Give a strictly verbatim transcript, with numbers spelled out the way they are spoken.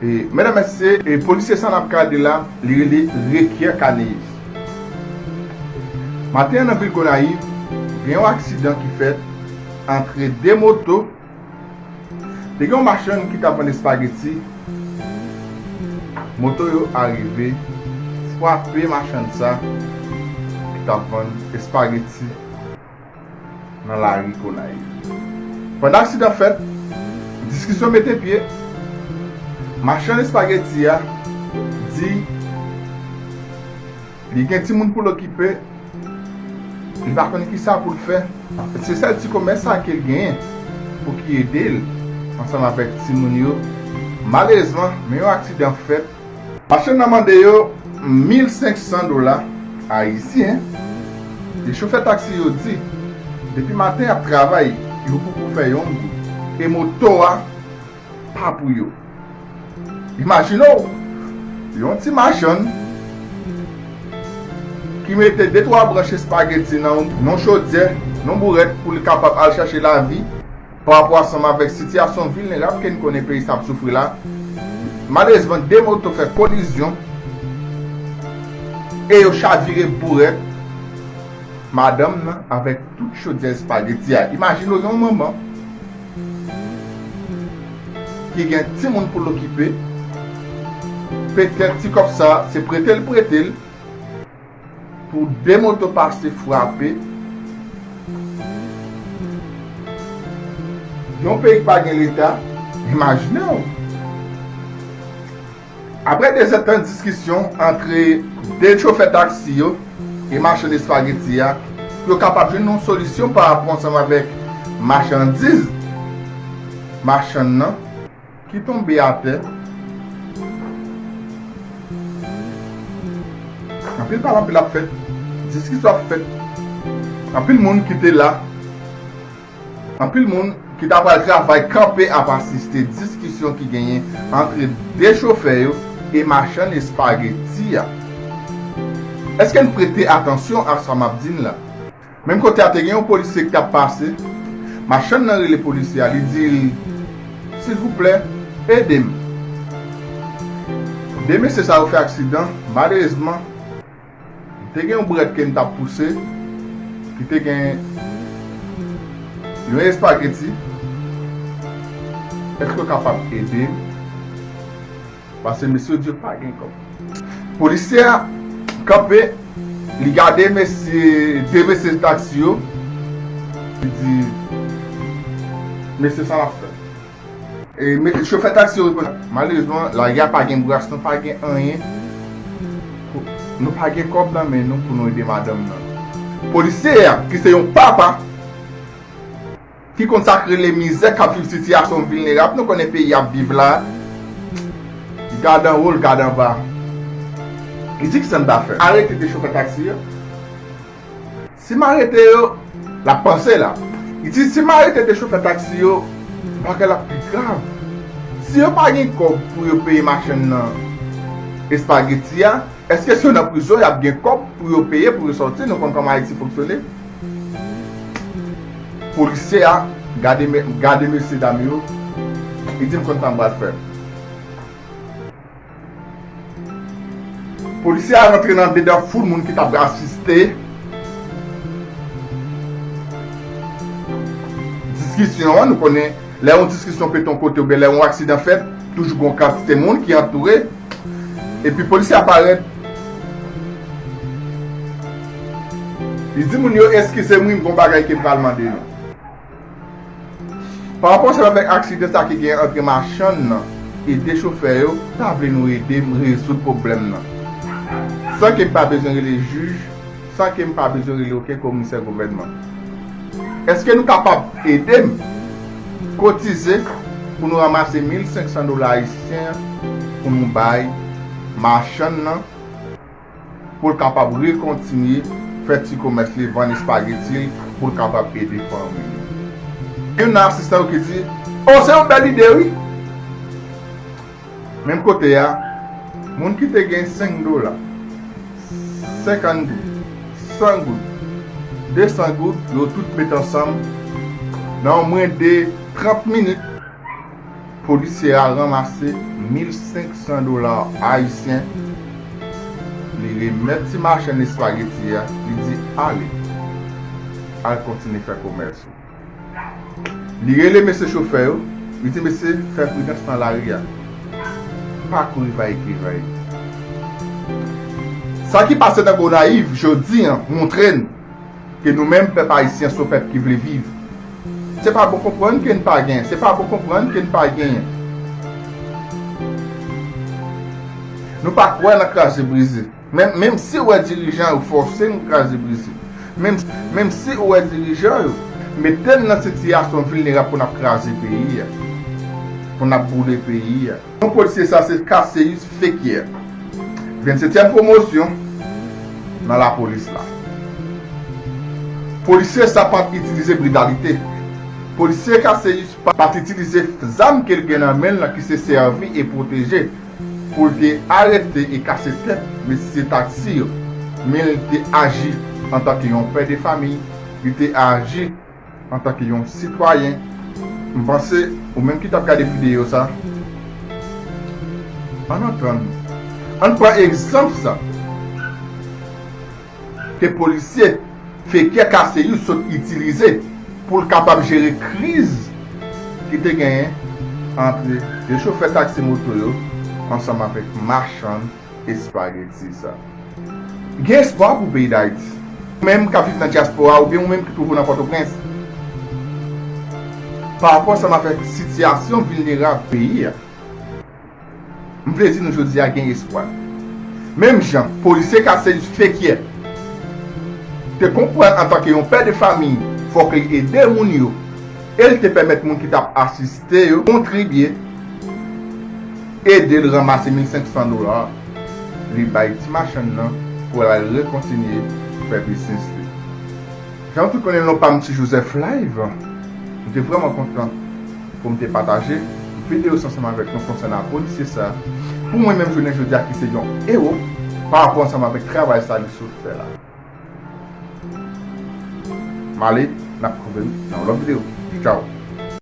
E, medam, mesye, e, polisye sa n ap gade la, li rele Rekyè Kaneyis. Maten an nan vil Gonayiv, gen yon aksidan ki fèt antre de moto. Te gen yon machann ki t ap vann espageti. Moto yo arive frape machann sa ki t ap vann espageti nan lari Gonayiv. Pandan aksidan fèt, diskisyon mete pye. Machann espageti a di li gen timoun pou l okipe, li pa konn kisa pou l fè. Se sèl ti komès sa ke l genyen pou ki ede l ansanm avèk timoun yo. Malerezman, men yon aksidan fèt. Machann nan mande yo mil senk san dola ayisyen. E chofè taksi yo di, depi maten y ap travay, yo poko fè yon goud. E moto a pa pou yo. Imajine w, yon ti machann ki mete de twa branch espageti nan yon chodyè, nan yon bourèt pou li kapab al chache lavi, pa rapò ansanm avèk sitiyasyon vilnerab ke n konnen peyi sa ap soufri la. Malerezman, de moto fè kolizyon e yo chavire bourèt madanm nan avèk tout chodyè espageti a. Imajine w, yon manman ki gen timoun pou l okipe, petèt ti kòb sa se prete l prete l pou de moto pase frape. Yon peyi ki pa gen leta, imajine w. Apre de zèdtan diskisyon antre de chofè taksi yo e machann espageti a, pou yo kapab jwenn yon solisyon pa rapò ansanm avèk machandiz machann nan ki tonbe atè. Anpil pale, anpil ap fèt, diskisyon ap fèt. Anpil moun ki te la, anpil moun ki ta pral travay kanpe ap asiste diskisyon ki genyen antre de chofè yo e machann espageti a. Èske n prete atansyon a sa m ap di n la? Menm kote a, te gen yon polisye ki t ap pase. Machann nan rele polisye a, li di l, silvouplè, ede m. De mesye sa yo fè aksidan, malerezman, te gen yon bourèt ke m t ap pouse, ki te gen yon espageti. Èske w kapab ede m? Paske mesye yo di yo pa gen kòb. Polisye a kanpe, li gade mesye, de mesye taksi yo, li di, mesye, sa n ap fè? E me- chofè taksi yo reponn, malerezman, lari a pa gen bras, nou pa gen anyen. Nou pa gen kòb nan men nou pou nou ede madanm nan. Polisye a, ki se yon papa, ki konn sa k rele mizè, k ap viv sitiyasyon vilnerab nou konnen peyi ap viv la, gad anwo l, gad anba. Li di, kisa n ta fè? Arete de chofè taksi yo. Si m arete yo, l ap panse la. Li di, si m arete de chofè taksi yo, bagay la pi grav. Si yo pa gen kòb pou yo peye machann nan espageti a, èske si yo nan prizon, y ap gen kòb pou yo peye, pou yo sòti? Nou konn kòman Ayiti fonksyone. Polisye a gade, me- gade mesye dam yo, li di, m konn sa m pral fè. Polisye a rantre nan dedan foul moun ki t ap asiste diskisyon an. Nou konnen, lè yon diskisyon pete yon kote oubyen lè yon aksidan fèt, toujou gen yon kantite moun ki antoure. Epi polisye a parèt, li di moun yo, eskize m, wi, m gen yon bagay ke m pral mande nou. Pa rapò ansanm avèk aksidan sa ki gen antre machann nan e de chofè yo, ta vle nou ede m rezoud pwoblèm nan, san ke m pa bezwen rele jij, san ke m pa bezwen rele okenn komisè gouvènman. Èske nou kapab ede m kotize pou nou ranmase mil senk san dola ayisyen an pou nou bay machann nan, pou l kapab rekontinye fè ti komès li, vann espageti l, pou l kapab ede fanmi li? Youn nan asistan yo ki di, o, se yon bèl ide, wi. Menm kote a, moun ki te gen senk dola, senkant goud, san goud, de san goud, yo tout met ansanm nan mwen de trant minit. Polisye a ranmase mil senk san dola ayisyen, li remèt ti machann espageti a, li di, "Ale, al kontinye fè komès ou." Li rele mesye chofè yo, li di, "Mesye, fè pridans nan lari a. Pa kouri vayikevay." Sa ki pase nan Gonayiv jodi a montre n ke nou menm, pèp ayisyen, se yon pèp ki vle viv. Se pa bon konprann ke n pa gen, se pa bon konprann ke n pa genyen. Nou pa kwè nan kraze brize. Menm, menm si w wè dirijan yo fòse nou kraze brize. Menm, menm si w wè dirijan yo mete n nan sitiyasyon vilnerab pou n ap kraze peyi a, pou n ap boule peyi a. Non polisye sa se Cassius Fequier, vennsetyèm pwomosyon nan lapolis la. Polisye sa pa t itilize bridalite. Polisye Cassius pa, pa t itilize zam ke l gen nan men l lan ki se sèvi e pwoteje pou l te arete e kase tèt mesye taksi yo. Men l te aji antanke yon pè de fanmi, li te aji antanke yon sitwayen. M panse, ou menm ki t ap gade videyo sa, ann antann nou. Ann pran egzanp sa ke polisye Fequier Cassius sot itilize pou l kapab jere kriz ki te genyen ant de chofè taksi moto yo ansanm avèk machann espageti sa. Gen espwa pou peyi Dayiti. Ou menm k ap viv nan dyaspora oubyen ou menm ki twouve w nan Pòtoprens, pa rapò ansanm avèk sitiyasyon vilnerab peyi a, m vle di nou jodi a gen espwa. Menm jan polisye Cassius Fequier te konprann antanke yon pè de fanmi, fòk li ede moun yo, e l te pèmèt moun ki t ap asiste yo kontribye, ede l ranmase mil senk san dola li bay ti machann nan pou l al rekontinye fè biznis li. Jan nou tout konnen, non pa m se Joseph Live. M te vrèman kontan pou m te pataje videyo sa ansanm avèk nou konsènan polisye sa, pou mwen menm jounen jodi a ki se yon ewo pa rapò ansanm avèk travay sa li sot fè la. M ale, n ap twouve n nan yon lòt videyo. Tchaw.